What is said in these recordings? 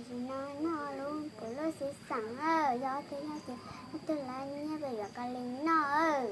Tsis no noj lub kuv lub xwb xeem, yog twg noj ces ob tug lawv nyiaj pem yuav koj li noj.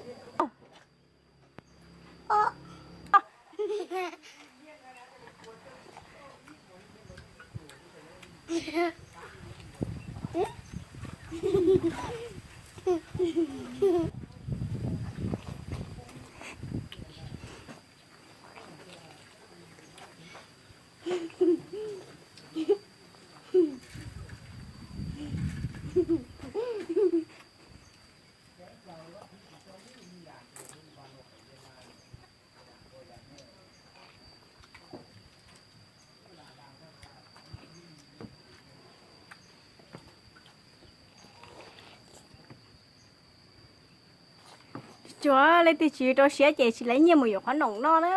Tsuav leej twg tsis rau siab ces tsis lawv nyiaj mus yuav qhov noom no na.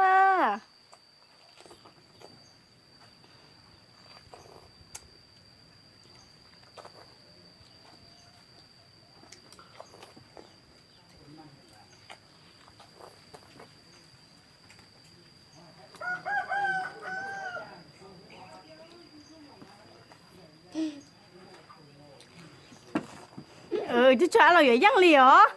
Tsuav tsuav los yuav yeej li os.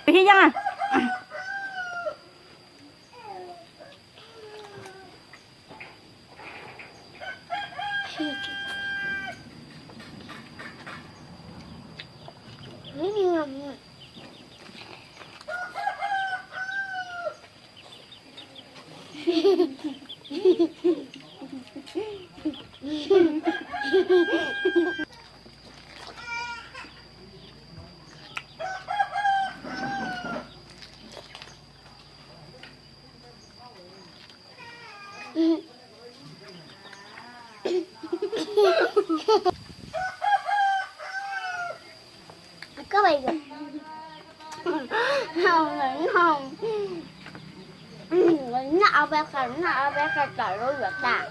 Peb yeej. Noj ob peb qho, noj ob peb qho tom lub yuav tas.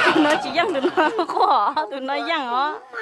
Tus no tsis yeej, tus no quaj, tus no yeej os.